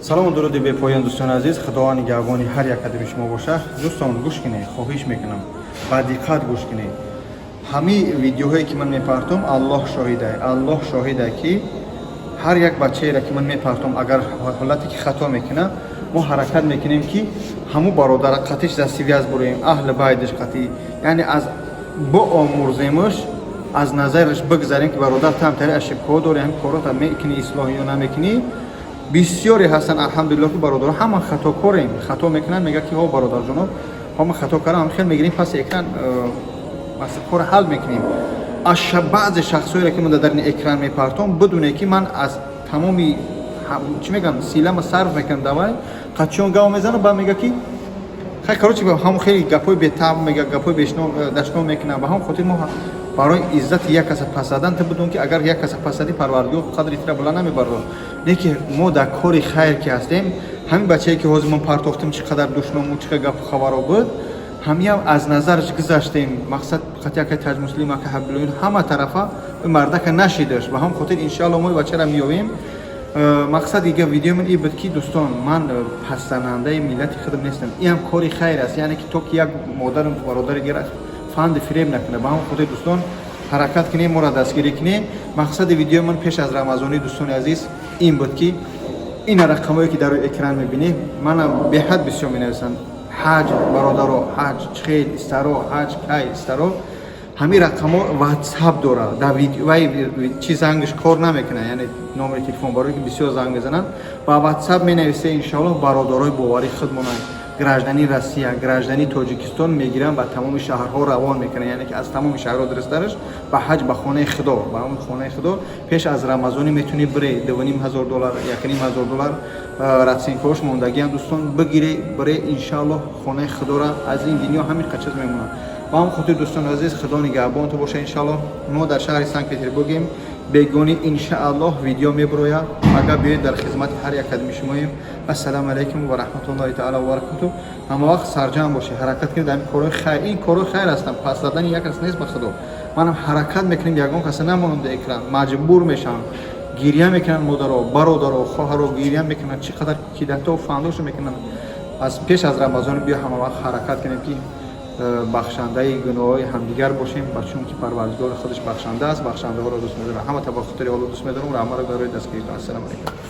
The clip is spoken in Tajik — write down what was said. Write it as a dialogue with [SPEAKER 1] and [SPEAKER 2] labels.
[SPEAKER 1] Салому дуруди бепоён, дӯстони азиз. Худованд нигаҳбони ҳар як кадоми шумо боша. Дӯстон, гӯш кунед, хоҳиш мекунам, ба диққат гӯш кунед. Ҳамаи видеоҳое, ки ман мепартом, Аллоҳ шоҳида, Аллоҳ шоҳида, ки ҳар як бачаеро, ки ман мепартом, агар ҳолате ки хато мекунад, мо ҳаракат мекунем, ки ҳамун бародара қатиш за связь буроем, аҳли байдиш қатӣ, яъне аз боомурземуш, аз назараш бигзарем, ки бародар, тамтари ошибка ҳо дорӣ, ҳамин корота мекунӣ ислоҳ ё намекунӣ. Бисёре ҳастанд, алҳамдулилло, ки бародаро ҳама хатокорем, хато мекунанд, мегӯяд, ки ҳо, бародарҷоно, ҳо, ман хато кардам. Ҳам хел мегирем, паси экран кора ҳал мекунем. Аз баъзе шахсҳоеро, ки ман дар дарини экран мепартом, бидуне ки ман аз тамоми, чӣ мегӯям, силама сарф мекунам, давай қачиён гав мезанам, баъд мега, ки хай, короче, ҳамон хеле гапҳои бетаб мега, гапҳои дашном мекунам. Ба ҳамон хотир мо барои иззати як каса пас задан, ту бидон, ки агар як каса пас задӣ, Парвардигор қадри тира баланд намебардор. Лекин мо дар кори хайр ки ҳастем, ҳамин бачае, ки ҳозир мо партохтем, чӣ қадар душному, чӣ қадар гапу хабаро буд, ҳамиам аз назараш гузаштем. Мақсад қати акай Таҷмуслим, ака Ҳабилоин, ҳама тарафа мардака нашидаш. Ба ҳамон хотир, иншоалло, мо бачара меёвем. Мақсад дига видеомон ин буд, ки, дӯстон, ман пасзанандаи миллати худам нестам. Ин ҳам кори хайр аст, яъне ки то ки як модару бародари дигар фанди фиреб накунад. Ба ҳамон хотир, дӯстон, ҳаракат кунем, моро дастгирӣ кунем. Мақсади видеомон пеш аз Рамазонӣ, дӯстони азиз, ин буд, ки ин рақамое, ки дар рӯи экран мебинем, манам беҳад бисёр менависанд: ҳаҷ, бародаро, ҳаҷ чихел истаро, ҳаҷ кай истаро. Ҳамин рақамҳо Ватсап дорад, дар вай чи зангш кор намекунад, яъне номери телефон, барое ки бисёр занг мезананд. Ба Ватсап менависе, иншоаллоҳ, бародарои боварӣ худмонанд, гражданин Россия, гражданин Тоҷикистон мегиранд, ба тамоми шаҳрҳо равон мекунанд, яъне ки аз тамоми шаҳрҳо дурустараш ба ҳаҷ, ба хонаи Худо, ба ҳамон хонаи Худо. Пеш аз Рамазонӣ метавонӣ бире, 2500 доллар, 1500 доллар расценка ҳош мондагиам, дӯстон, бигире, бире, иншааллоҳ, хонаи Худора. Аз ин дунё ҳамин қачиз мемонад. Ба ҳамон хотир, дӯстони азиз, Худо нигаҳбонту боша. Иншааллоҳ, мо дар шаҳри Санкт Петербургем. Бегонӣ, иншааллоҳ, видео мебирояд. Агар биёед, дар хизмати ҳар як кадами шумоем. Ассалому алайкум ва раҳматуллоҳи таала ва баракату. Ҳама вақт сарҷамъ бошед, ҳаракат кунед дар корҳои хайр. Ин корҳои хайр ҳастанд, пас задани як кас нест. Ба Худо, манам ҳаракат мекунем, ягон каса намонам дар экран. Маҷбур мешавам, гирья мекунанд модаро, бародаро, хоҳаро гирья мекунанд, чӣ қадар кидато фандошо мекунанд. Аз пеш аз Рамазон биё, ҳама вақт ҳаракат кунем, ки бахшандаи гуноҳҳои ҳамдигар бошем, ба чунки Парвардигор худаш бахшанда аст, бахшандаҳоро дӯст медорад. Ҳама ба хотири Аллоҳ дӯст медорам. Раҳмаро барои дастгиритон. Ассалому алайкум.